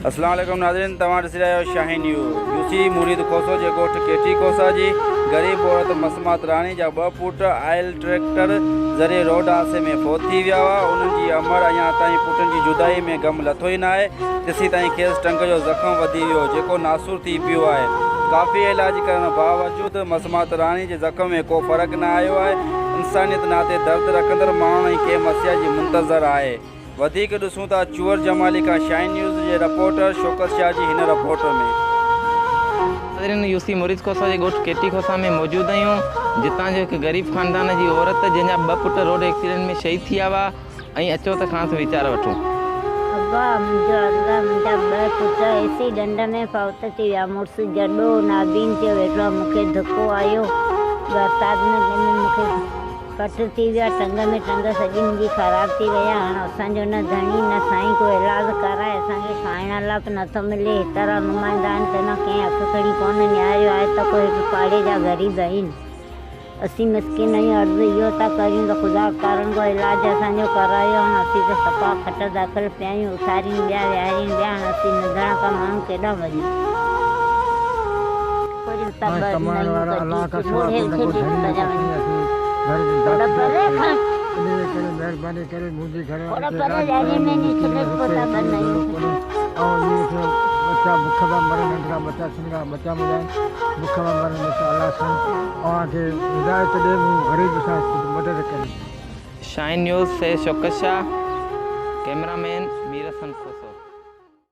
اسلام عليڪم ناظرين توهان ڏسي رهيا آهيو شاهين نيوز يوسي مريد کوسو جي ڳوٺ ڪيٽي کوسا جي غريب عورت مسمات راڻي جا ٻه پٽ آئل ٽريڪٽر ذريعي روڊ حادثي ۾ فوت ٿي ويا هئا انهن جي امڙ اڃا تائين پٽن جي جدائي ۾ غم لٿو ئي ناهي تيسين تائين کيس ٽنگ جو زخم وڌي ويو جيڪو ناسور ٿي پيو آهي ڪافي علاج ڪرڻ باوجود مسمات راڻي جي زخم ۾ ڪو فرق نه آيو آهي انسانيت ناتي درد رکندڙ ماڻهن ۽ ڪنهن مسيحا جي منتظر آهي. وڌيڪ ڏسون ٿا چوئر جمالي کان شائين نيوز جي رپورٽر شوڪت شاهه جي هن رپورٽ ۾. ناظرين يو سي مريد کوسا جي ڳوٺ ڪيٽي کوسا ۾ موجود آهيون جتان جو هڪ غريب خاندان جي عورت جنهن جا ٻه پٽ روڊ ايڪسيڊنٽ ۾ شهيد ٿي ويا هئا ۽ اچو ته کانئس ويچار وٺون. ابا منهنجو عرض آ منهنجا ٻه پٽ ايڪسيڊنٽ ۾ فوت ٿي ويا مڙس جڏو نابين ٿيو ويٺو آ مونکي ڌڪو آيو برسات ۾ جنهن ۾ مونکي ڪٽ ٿي ويا ٽنگ ۾ ٽنگ سڄي منهنجي خراب ٿي وئي آ هاڻ اسان جو نه ڌڻي نه سائين ڪو علاج ڪرائي اسان کي کائڻ لا به نٿو ملي هترا نمائندا آهن تن ڪنهن اک کڻي ڪونه نهاريو آهي ته ڪو هڪ پاڙي جا غريب آهن اسين مسڪين آهيون عرض اهو ٿا ڪريون ته خدا ڪارڻ ڪو علاج اسان جو ڪرايو هاڻ اسين ته صفا کٽ داخل پيا آهيون اٿارين ٻيا ويهارين ٻيا هاڻ اسين نڌڻڪا ماڻهو ڪيڏانهن وڃون. ۽ ڪمائڻ وارا الله کان سوا ڪو نه ڪو ڌڻي نه ڪو سائين اسين گهر جي ذاتي ذات ڪونهي انهيء ڪري مهرباني ڪري منهنجي گهر واري کي علاج ڪرائڻ ۾ مشڪل ۾ رپئي هڪ جو ڌڙو ڪونهي آئون ائين ويٺو ٻچا بک پيا مرن ننڍڙا ٻچا سنڌڙا ٻچا منهنجا آهن بک پيا مرن بس الله سائين اوهان کي هدايت ڏي مون غريب سان ڪجهه مدد ڪري. Shaheen news Syed Shaukat Shah, camera man Mir Hassan Khoso.